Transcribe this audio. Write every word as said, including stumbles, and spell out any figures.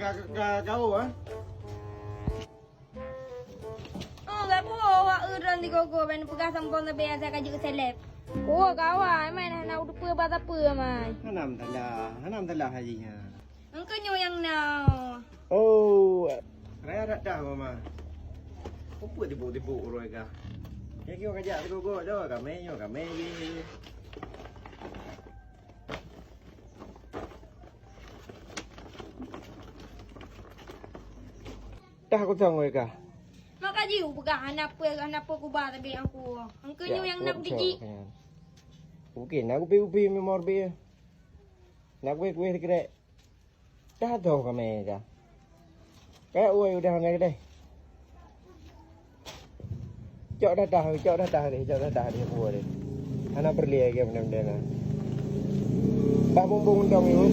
Ka, ka, ka, oh, ah. Oh, gak buah awak urang di gogo, ban peugah sampong sabe asa ka jeuet seleb. Oh, kawan, main hana udupeue bak sapeue, mai. Hana meusalah, hana meusalah haji nyan. Engkau nyoe nyang na. Oh. Raya dak dah, Mama. Umpuk tibuk-tibuk uroe kah. Ya, kiyong kajak di gogo dah, kami nyoe, kami je. Dah kosong weh kah? Mak kaji u peugah hana peue, hana peue kuba tapi aku. Engkau nyoe nyang nak dijik. Oke, nak kupi-kupi memor be. Nak kueh-kueh dikerek. Dah toh kami dah. Kayak uai udah hana kedai. Cok dah tah, cok dah tah deh, cok dah tah deh, buah deh. Hana perli lagi benda-benda na. Bah bumbung untong ni, Bu.